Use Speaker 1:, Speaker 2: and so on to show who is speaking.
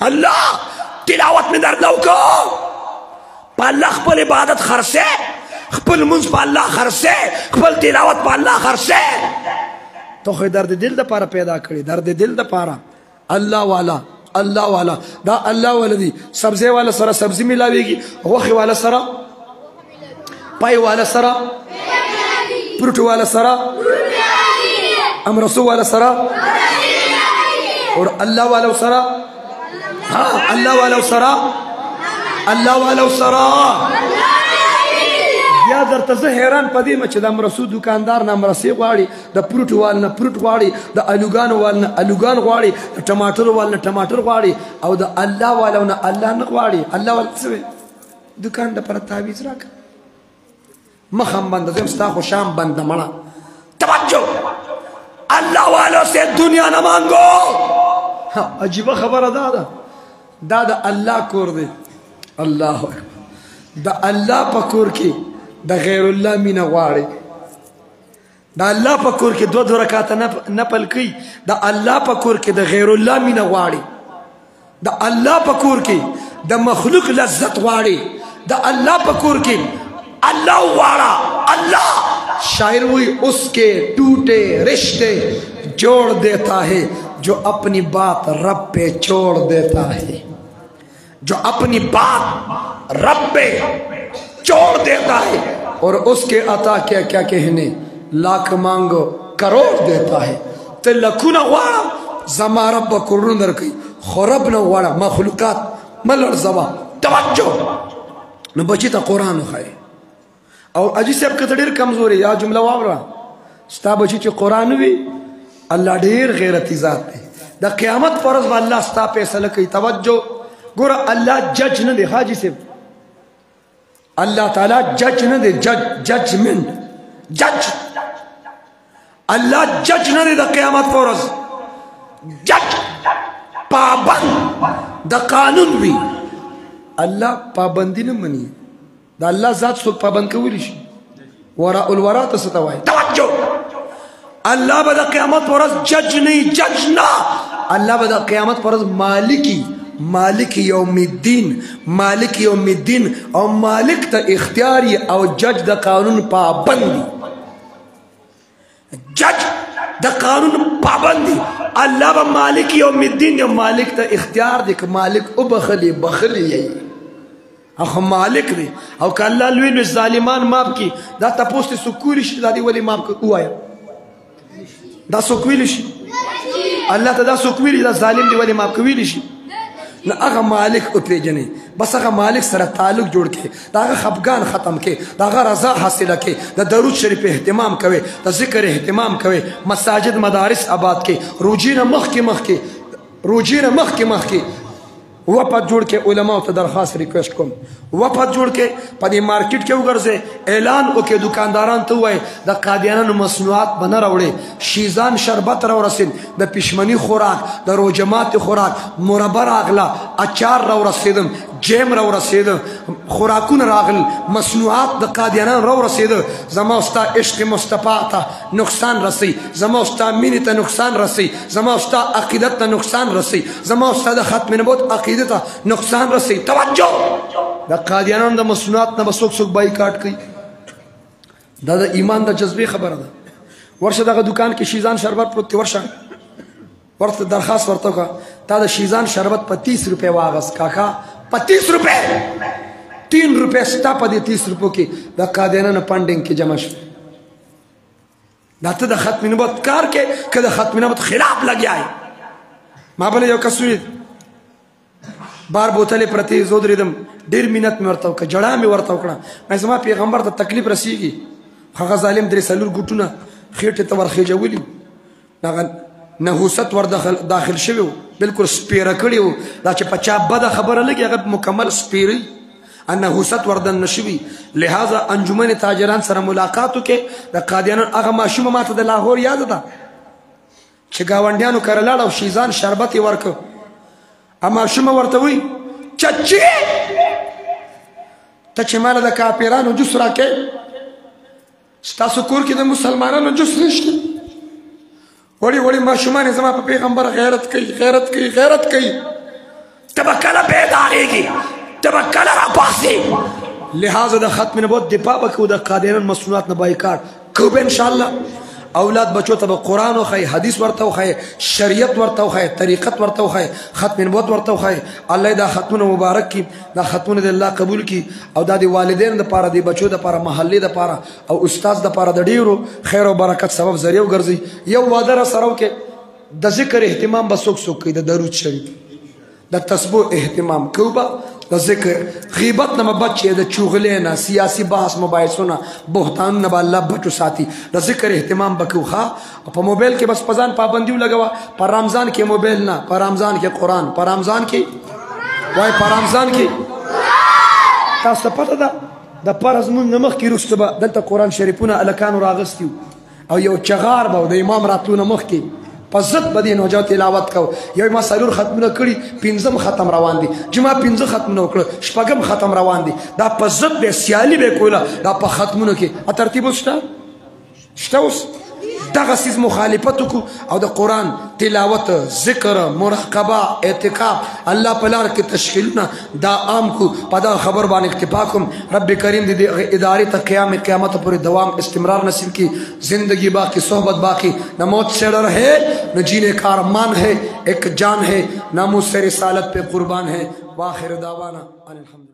Speaker 1: الله تلاوت مې درله وکړو، په الله خپل عبادت خرڅې، خپل لمونځ په الله خرڅې، خپل تلاوت په الله خرڅې. ته خو یې درد دل دپاره پیدا کړې، درد دل دپاره. الله والا، الله والا، دا الله والا دي. سبزی والا سره سبزی ملاویږي، غوښې والا سره، پای والا سره، پروټ والا سره، امرسو والا سره، اور الله والا سره، ها الله والا سره، الله والا سره. بیا درته زه حیران په دې یم چې د امرسو دکاندار نه امرسې غواړي، د پروټ وال نه پروټ غواړي، د الوګانو وال نه الوګان غواړي، د ټماټرو وال نه ټماټر غواړي، او د الله والو نه الله نه غواړي. الله وال څه وایي؟ دکان دپاره تعویذ راکړه، مخ هم بنده زه ستا خو شام بنده مړه. توجه، الله والو سے دنیا نه مانګو. عجیبه خبره دا ده، دا د الله کور دی. الله اکبر. د الله په کور کې د غیر الله مینه غواړي، د الله په کور کې دوه دوه رکعاته نفل کوي، د الله په کور کې د غیر الله مینه غواړي، د الله په کور کې د مخلوق لذت غواړي، د الله په کور کې الله غواړه. الله شاعر وی اس کے ٹوٹے رشتے جوڑ دیتا ہے، جو اپنی بات رب پہ چھوڑ دیتا ہے، جو اپنی بات رب پہ چھوڑ دیتا ہے، اور اس کے عطا کیا کیا کہنے، لاکھ مانگو کروڑ دیتا ہے. ته لکونه غواړه، زما رب به کورونه درکوي، خو رب نه غواړه، مخلوقات مه لړزوه. توجه، نو بچي ته قرآن وښایې. او حاجي صاحب که ته ډېر کمزوري، یا جمله واوره، ستا بچي چې قرآن وي، الله ډېر غیرتي ذات دی، د قیامت پر ورځ به الله ستا فیصله کوي. توجه، ګوره الله جج نه دی حاجي صاحب، الله تعالی جج نه دی، جج، ججمنټ، جج، الله جج نه دی د قیامت پر ورځ. جج پابند د قانون وي، الله پابندي نه مني. د الله ذات څوک پابند کولی شي؟ وراء الورا ته څه ته وایي؟ توجه، الله به د قیامت پر ورځ جج نه، جج نه، الله به د قیامت پر ورځ مالکي، مالک یوم الدین، مالک یوم الدین، او مالک ته اختیار او جج د قانون پابند دی، جج د قانون پابند دی. الله به مالک یوم الدین، یو مالک ته اختیار دی که مالک وبخلي بخلي یې، هغه مالک دی. او که الله لوی لوی ظالمان معاف کړي، دا تپوس ته څوک کولی شي؟ دا دې ولې معاف کړي؟ ووایه، دا څوک ویلی شي؟ الله ته دا څوک ویلی دا ظالم دی ولې معاف کولی شي؟ نه، هغه مالک وپېژنې، بس هغه مالک سره تعلق جوړ کړي، د هغه خفګان ختم کړي، د هغه رضا حاصله کړي، د درود شریف اهتمام کوي، د ذکر اهتمام کوي، مساجد مدارس آباد کړي، روژې نه مخکې مخکې، روژې نه مخکې مخکې وفد جوړ کې. علماو ته درخواست ریکویسټ کوم، وفد جوړ کې په دې مارکیټ کې وګرځي، اعلان وکړي، دکانداران ته ووایي د قادیانانو مصنوعات به نه راوړي. شیزان شربت راورسېد، د پښمني خوراک، د روجمات خوراک، مربع راغله، اچار راورسېدم، جیم راورسېده، خوراکونه راغل، مصنوعات د قادیانانو راورسېده. زما ستا عشق مصطفی ته نقصان رسي، زما ستا مینې ته نقصان رسي، زما ستا عقیدت ته نقصان رسي، زما ستا د ختم نبوت عقیده ته نقصان رسي. توجه، د قادیانانو د مصنوعات نه به څوک څوک بایکاټ کوي؟ دا د ایمان د جذبې خبره ده. ورشه دغه دکان کې شیزان شربت پروت دی، ورشه ورته درخواست ورته وکړه، تا د شیزان شربت په 30 روپۍ واغست کاکا، په 30 روپۍ، 3 روپۍ ستا په دې 30 روپو کې د قادیانانو پنډینګ کې جمع شو. دا ته د ختم نبوت کار کې که د ختم نبوت خلاف لګیا یې؟ ما بل یو کس ولید، بار بوتلې پرتې، زه ودرېدم، ډېر مینت مې ورته وکړه، ژړا مې ورته وکړه، مې زما پیغمبر ته تکلیف رسیږي. هغه ظالم درې څلور ګوټونه خېټې ته ورخېژولي، هغه نحوست ور داخل شوی و، بالکل سپېره کړی و. دا چې په چا بده خبره لګي هغه مکمل سپېري، نحوست ور دننه شوي. لهذا انجمن تاجران سره ملاقات وکړي د قادیانو. هغه ماشومه ماته د لاهور یاد ده چې ګاونډیانو کره لاړ او شیزان شربت یې ورکړ، ماشومه ورته وایي چچې ته چې ماله د کافرانو جوس راکې، ستاسو کور کې د مسلمانانو جوس نشته. وړي وړي ماشومان زما په پیغمبر غیرت کوي، غیرت کوي، غیرت کوي. ته به کله بیدارېږي، ته به کله راپاڅې. لہذا د ختم نبوت دفاع به کوو، د قادیانان مسنونات نه بایکاټ کوو به انشاءالله. اولاد بچو ته به قرآن وښایي، حدیث ورته وښایي، شریعت ورته وښایي، طریقت ورته وښایي، ختم نبوت ورته وښایي. الله دا ختمونه مبارک کړي، دا ختمونه دې الله قبول کړي، او دا د والدینو دپاره، د بچو دپاره، محلې دپاره او استاد دپاره د ډېرو خیر او برکت سبب ذریعه وګرځي. یو واده را سره وکړي، د ذکر اهتمام به څوک څوک کوي، د درود شریف د تسبو اهتمام کوو به، د ذکر غیبت نه به بچ شي، د چغلې نه، سیاسي بحث مباحثونه بهتان نه به الله بچ وساتي. د ذکر اهتمام به کوو. ښه، په موبایل کې بس په ځان پابندي ولګوه، په رمضان کې موبایل نه، په رمضان کې قرآن، په رمضان کې وای، په رمضان کې تاسو ته پته ده د فرض مونځ نه مخکې وروسته به دلته قرآن شریفونه هلکانو راغستي او یو چغار به د امام راتلو نه مخکې په ضد به دې نوجوان تلاوت کو. یو ما څلور ختمونه کړي، پنځم ختم روان دي، چې ما پنځه ختمونه وکړه شپږم ختم روان دي، دا په ضد به سیالي به کوله. دا په ختمونو کې ترتیب اوس شته، شته اوس دغه څیز مخالفت وکړو او د قرآن تلاوت، ذکر، مراقبه، اعتکاف، الله په لار کې تشکیلونه دا عام کو. په دغه خبر باندې اکتفا کوم. رب کریم دې ادارې ته قیام قیامت پورې دوام استمرار نصیب کی. زندگی باقی، صحبت باقی، نہ موت سے ڈر ہے نہ جینے کا ارمان ہے، ایک جان ہے ناموس سے رسالت پہ قربان ہے. واخر دعوانا ان الحمد.